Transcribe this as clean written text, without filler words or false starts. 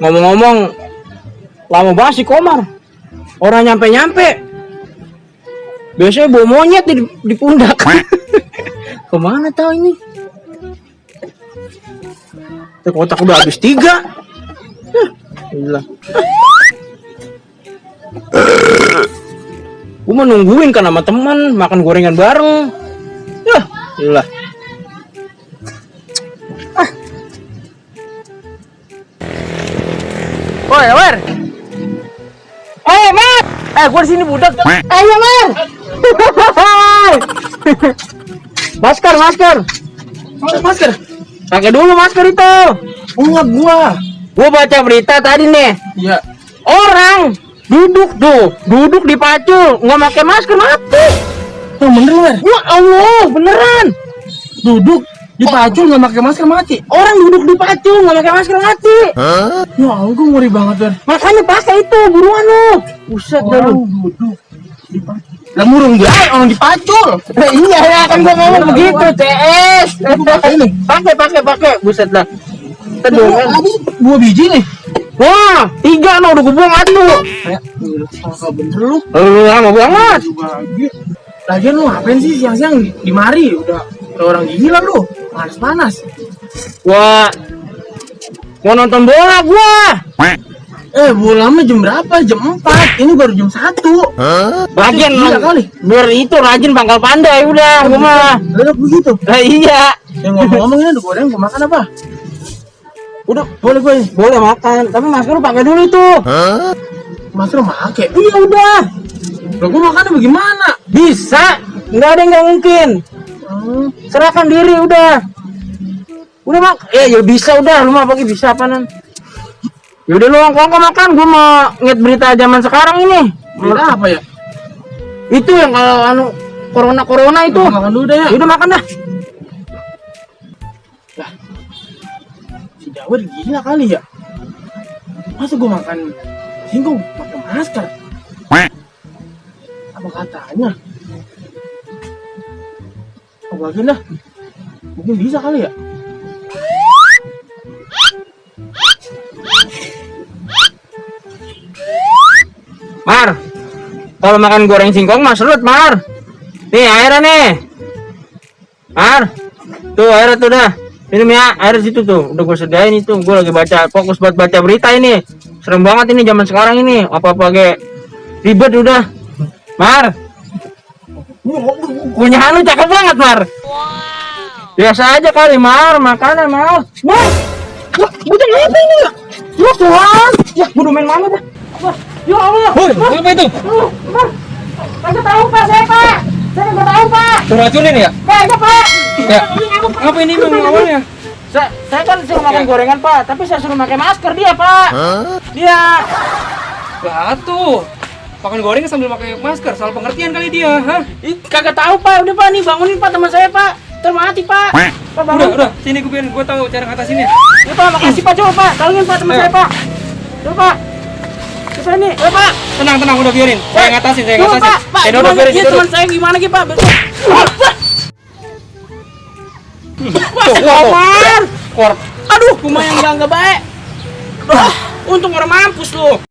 Ngomong-ngomong, lama banget si Komar. Orang nyampe-nyampe. Biasanya bawa monyet di pundak. Kemana tahu ini? Kotak udah habis 3. Gila. Gue mau nungguin kan sama teman makan gorengan bareng. Gila. Woi, Mar. Mar. Gue di sini budak. Ayo, Mar. Masker. Masker. Pakai dulu masker itu. Enggak gua baca berita tadi nih. Iya. Orang duduk di pacul nggak pakai masker mati. Oh, bener. Ya Allah, beneran. Duduk di pacul nggak pakai masker mati. Orang duduk di pacul nggak pakai masker mati. Ya Allah, gue ngeri banget, Ber. Makanya pakai itu, buruan lu. Buset dah lu. Duduk di pacul. Lah murung dia orang di pacul. Iya ya, kan gua ngomong begitu, CS. Ini pakai. Buset dah. Tadi 2 biji nih. Wah, 3 udah gue buang 1. Enggak bener lu. Lama banget. Lagian lu ngapain sih siang-siang di mari? Udah orang gila lu. Panas. Wah. Mau nonton bola gua. Bola mah jam berapa? Jam 4. Ini baru jam 1. Lagian kali. Biar itu rajin pangkal pandai udah gua mah. Udah begitu. Iya. Yang ngomong-ngomong ini udah goreng gua makan apa? Udah, boleh makan, tapi masker lu pakai dulu tuh. Masker pakai? Iya udah. Lah gua makannya bagaimana? Bisa, nggak ada yang nggak mungkin. Serahkan diri udah. Udah ya bisa udah, lu mah pagi bisa apaan? Yaudah lu angkong makan, gua mau ngeliat berita zaman sekarang ini. Berita apa ya? Itu yang kalau corona itu. Makan dulu deh ya. Udah makan dah. Jawab gila kali ya. Masa gue makan singkong pakai masker? Apa katanya? Bagian dah. Mungkin bisa kali ya. Mar, kalau makan goreng singkong mah serut, Mar. Nih airnya nih. Mar, tuh airnya tuh dah. Minum ya, air situ tuh. Udah gue sediain itu. Gue lagi fokus buat baca berita ini. Serem banget ini zaman sekarang ini. Apa-apa kayak ribet udah. Mar. Punya lu cakep banget, Mar. Biasa aja kali, Mar. Makannya, Mar. Mar. Udah apa ini ya? Ya Tuhan. Ya, udah main mana dah? Ya Allah. Woi, apa itu? Mar. Kagak tahu, Pak. Saya nggak tahu, Pak. Diracunin ya? Kagak, Pak. Ya. Apa ini bang awalnya? Saya kan suruh makan gorengan, Pak, tapi saya suruh pakai masker dia, Pak. Dia. Batu. Makan gorengan sambil pakai masker, salah pengertian kali dia, hah? Kagak tahu, Pak. Udah, Pak, nih bangunin, Pak, teman saya, Pak. Termati, Pak. Pak, bangun. Udah, sini gue tahu cara ngatasinnya. Ya, Pak, makasih, Pak. Coba, Pak. Tolongin, Pak, teman saya, Pak. Coba, Pak. Coba nih, Pak. Tenang, udah biarin. Saya ngatasin. Pak, udah biarin itu. Teman saya gimana, Pak? Komar. Aduh, lumayan enggak baik. Untung orang mampus lu.